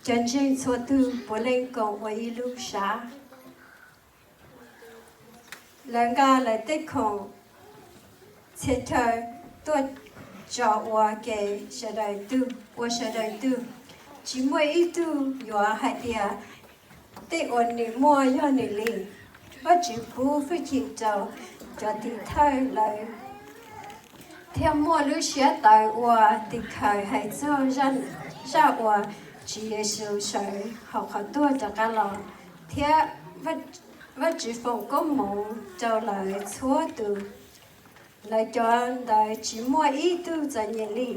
Cov ntseeg txhua tug puav leej koom ua ib lub sab. Lawv nqa lawv tej khoom txhia chaw tuaj tso ua ke sawv daws tug, ua sawv daws tug. Tsis muaj ib tug yuav hais tias tej uas nws muaj yog nws li. Vajtswv pub hwj chim rau cov tim thawj lawv thiaj muaj lub siab tawv ua tim khawv hais txog zaj uas Tswv Yexus sawv hauv qhov tuag rov qab los, thiab Vajtswv foom koob hmoov rau lawv txhua tus. Lawv cov ntawd tsis muaj ib tug txom nyem li.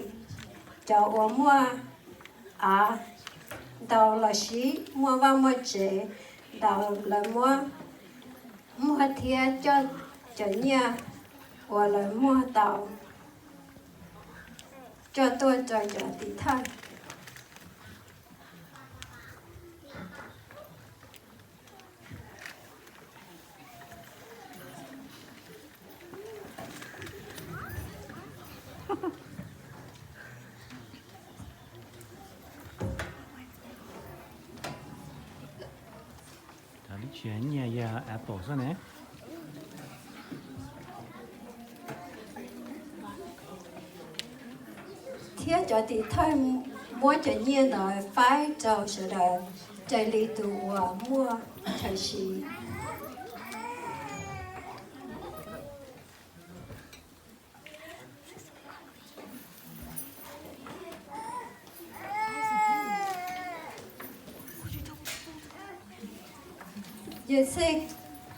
Cov uas muaj av ntau los sis muaj vaj muaj tsev ntau, lawv muab muag thiab coj cov nyiaj uas lawv muag tau coj tuaj rau cov tim thawj. Nyiaj yog apple xwb ne. Thiab cov tim thawj muab cov nyiaj ntawd faib rau sawv daws raws li tus uas muaj chaw siv.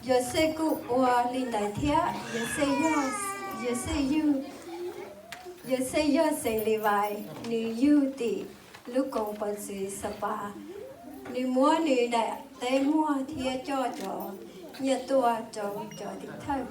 Yauxej kuj ua li ntawd thiab. Yauxej yog, Yauxej yog xeem Livais, nws yug tim lub koom pov txwv Xapas. Nws muab nws daim teb muag thiab coj cov nyiaj tuaj rau cov tim thawj.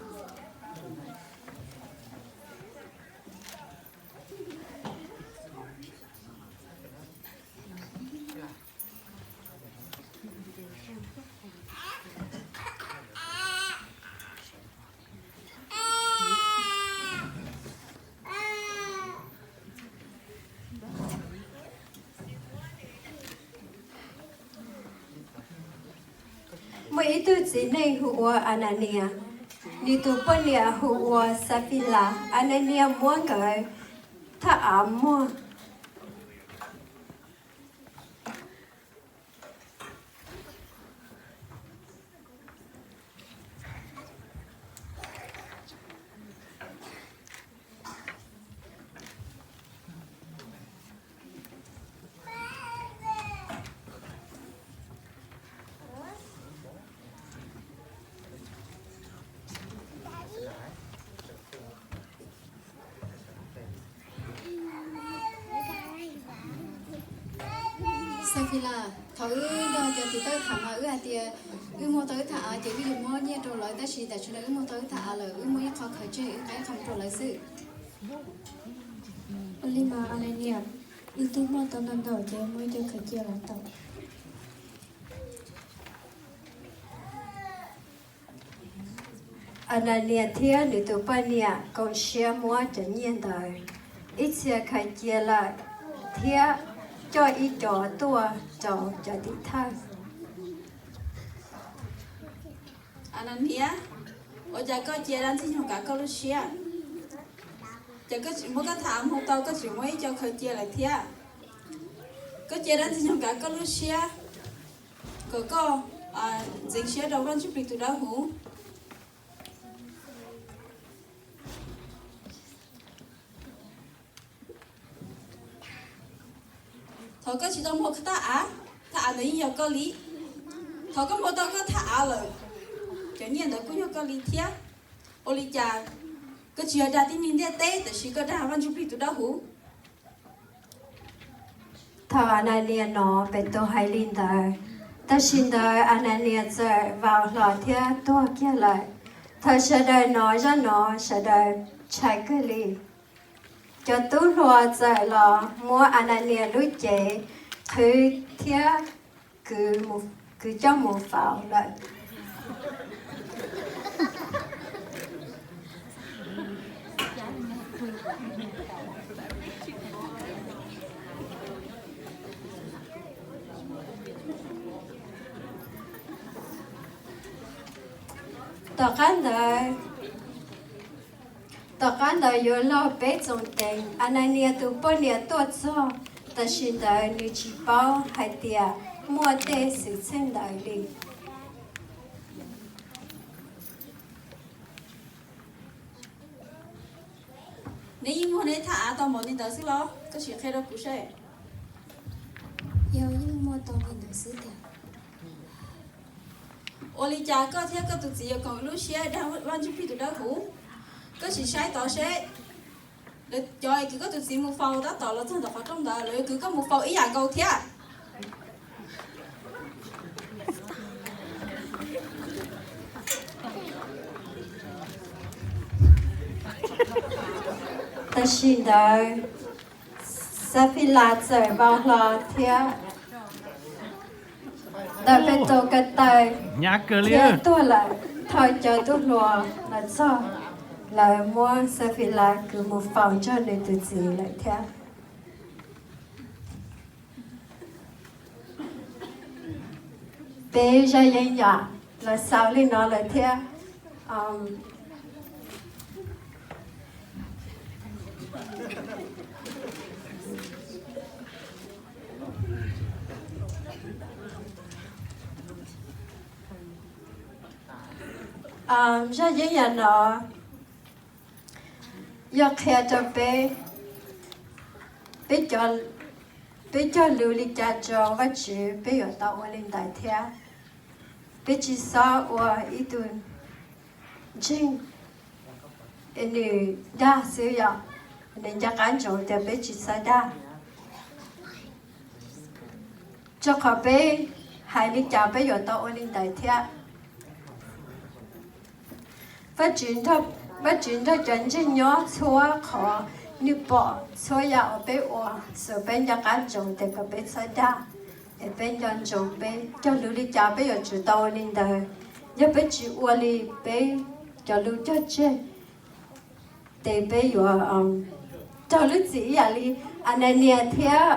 Muaj ib tug txiv neej hu ua Ananias, nws tus poj niam hu ua Xafilas. Ananias muab nkawd thaj av muag. Xafilas, thaum wb nrog cov tim thawj tham mas wb hais tias wb muag tau wb thaj av ces wb yuav muab nyiaj rau lawv, tab sis tam sim no wb muag tau wb thaj av lawm, wb muaj ib qho khaws tseg, wb nqa ib qho mus rau lawv xwb. Ua li mas Ananias, ib tug muaj tau ntau ntau ces muaj ib co khaws cia lawv tau. Ananias thiab nws tus poj niam koom siab muab cov nyiaj ntawd ib txhia khaws cia lawm thiab coj ib co tuaj rau cov tim thawj. Ananias, ua cas koj cia dab Ntxwg Nyoog kav koj lub siab? Ces koj tsis muab koj thaj av mus tau, koj tseem muab ib co khaws cia lawm thiab. Koj cia dab Ntxwg Nyoog kav koj lub siab kom koj ntxeev siab rau Vaj Ntsuj Plig tus Dawb Huv. Thaum koj tsis tau muag thaj av, thaj av ntawd yeej yog koj li. Thaum koj muag tau koj thaj av lawm, cov nyiaj ntawd kuj yog koj li thiab. Ua li cas koj tsis yog dag tib neeg ntiaj teb, tiam sis koj dag Vaj Ntsuj Plig tus Dawb Huv? Thaum Ananias hnov Petus hais li ntawd, tam sim ntawd Ananias txawm vau hlo thiab tuag kiag lawm. Thaum sawv daws hnov zaj no, sawv daws ntshai kawg li. Cov tub hluas txawm los muab Ananias lub cev qhwv thiab kwv coj mus faus lawm. Tom qab ntawd, tom qab ntawd yuav luag peb txoos teev, Ananias tus poj niam tuaj txog, tam sim ntawd nws tsis paub hais tias muaj tej xwm txheej ntawd li. Neb yeej muaj neb thaj av tau npaum li ntawd xwb los? Koj sim qhia rau kuv seb. Yog, yeej muaj tau li ntawd xwb tiag. Ua li cas koj thiab koj tus txiv yuav koom lub siab dag Vaj Ntsuj Plig tus Dawb Huv? Koj sim saib tod seb, lawv cov es kwv koj tus txiv mus faus tab tom los txog ntawm qhov rooj ntawd, lawv yuav kwv koj mus faus ib yam nkaus thiab. Tam sim ntawd, Xafilas txawm vau hlo thiab ntawm Petus ko taw thiab tuag lawm. Thaum cov tub hluas los txog, lawv muab Xafilas kwv mus faus nrog nws tus txiv lawm thiab. Peb zaj yeeb yam los xaus li no lawm thiab. Zaj yeeb yam no yog qhia rau peb, peb, peb cog lus li cas rau Vajtswv peb yuav tau ua li ntawd thiab. Peb tsis txhob ua ib tug ntseeg es nws dag xwb, yog nws nco qab ntsoov tias peb tsis txhob dag, rau qhov peb hais li cas peb yuav tau ua li ntawd thiab. Vajtswv nrog cov ntseeg nyob txhua qhov, nws pom txhua yam uas peb ua, xwb peb nco qab ntsoov tias kom peb txhob dag, es peb nco ntsoov peb cog lus li cas peb yuav tsum tau ua li ntawd. Yog peb tsis ua li peb cov lus cog tseg, ces peb yuav raug lub txim ib yam li Ananias thiab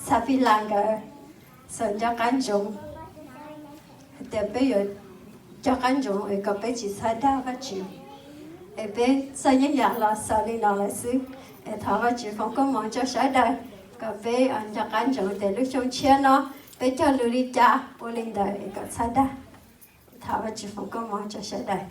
Xafilas nkawd txawm nco qab ntsoov hais tias peb yuav nco qab ntsoov es kom peb tsis txhob dag Vajtswv. Es peb zaj yeeb yam los xaus li no lawm xwb. Es thov Vajtswv foom koob hmoov rau sawv daws kom peb nco qab ntsoov tias lub xyoo tshiab no peb cog lus li cas ua li ntawd es kom txhob dag. Thov Vajtswv foom koob hmoov rau sawv daws.